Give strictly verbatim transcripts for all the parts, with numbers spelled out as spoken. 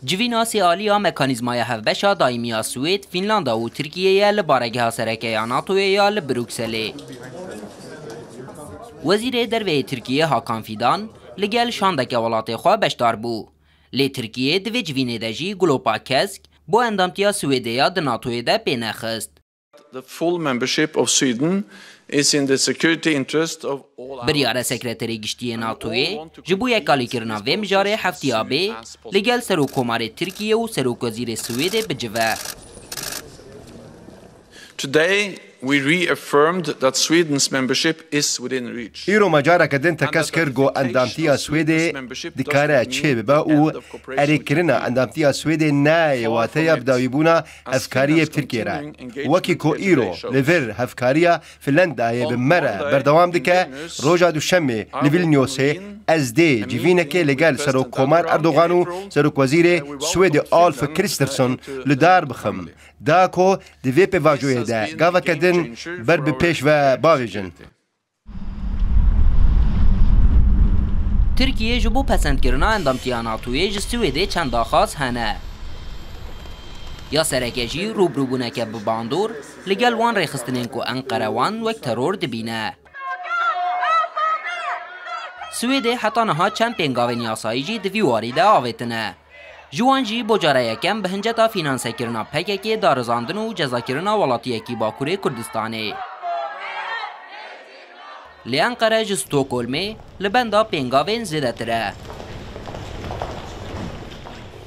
Civîna sêalî ya Mekanîzmaya Hevbeşa Daîmî ya Swêd, Fînlanda û Tirkiyê ye li baregeha sereke ya NATOyê ya li Brukselê. Wezîrê Derve yê Tirkiyê Hakan Fidan li gel şandeke welatê xwe beşdar bû. Lê Tirkiye di vê civînê de jî gulopa kesk bo endamtiya Swêdê ya di NATOyê de pê nexist. The full membership of Sweden is in the security interest of all our Biryare Sekreterê Giştî yê NATOyê ji bo yekalîkirina vê mijarê heftiya bê li gel Serokkomarê Tirkiye û Serokwezîrê Swêdê bicive. Today, we reaffirmed that Sweden's membership is within reach. Îro me careke din tekez kir ku endamtiya Swêdê dikare çê bibe û erêkirina endamtiya Swêdê nayê wateya bidawîbûna hevkariyê bi Tirkiyê re. Wekî ku îro li vir hevkariya Finlandayê bi me re berdewam dike, roja Duşemê li Vilniusê ez dê civînekê li gel Serokkomar Erdogan û Serokwezîrê Swêdê Ulf Kristersson li dar bixim. Da ku di vê pêvajoyê de gaveke din ber bi pêş ve bavêjin. Tirkiye ji bo pesendkirina endamtiya NATOyê ji Swêdê çend daxwaz hene. Ya sereke jî rûbirûbûneke bi bandor li gel wan rêxistinên ku Enqere wan wek teror dibîne. Swêdê heta niha çend pêngavên yasayî jî di vî warî de avêtine. Ji wan jî bo cara yekem bi hinceta fînansekirina P K K darizandin û cezakirina welatiyekî Bakurê Kurdistanê. Lê Enqere ji Stockholmê li benda pêngavên zêdetir e.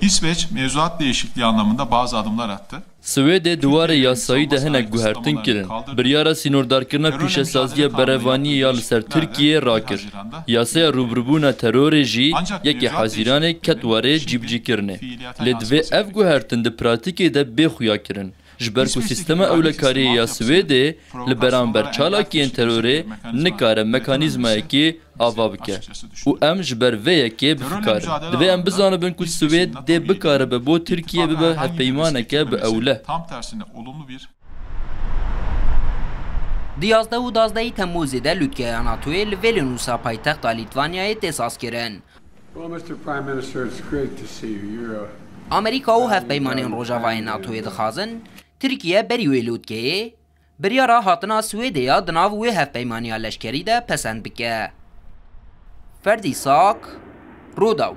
İsveç mevzuat değişikliği anlamında bazı adımlar attı. Swêdê di warê yasayî de hinek guhertin kirin. Biryara sînordarkirina pîşesaziya berevaniyê ya li ser Tirkiyeyê rakir. Yasaya rûbirûbûna terorê jî yekê Hezîranê ket warê cîbicîkirinê. Lê divê ev guhertin di pratîkê de bê xuya kirin. Ji ber ku sîstema ewlekariyê ya Swêdê li beramber çalakiyên terorê nikare mekanîzmayekê ava bike û em ji ber vê yekê bi fikar in. Divê em bizanibin ku Swêd dê bikaribe bo Tirkiye bibe hevpeymaneke bi ewle. Di yazdeh û duwazdehê Temmûzê de lûtkeya NATOyê li Vilniusa paytexta Lîtvanyayê tê sazkirin. Well, Mister Prime Minister, it's great to see you. You're a Amerîka û hevpeymanên Rojavayê NATOyê dixwazin Tirkiye berî wê lûtkeyê biryara hatina Swêdê ya di nav wê hevpeymaniya leşkerî de pesend bike. Ferdî Sak, Rûdaw.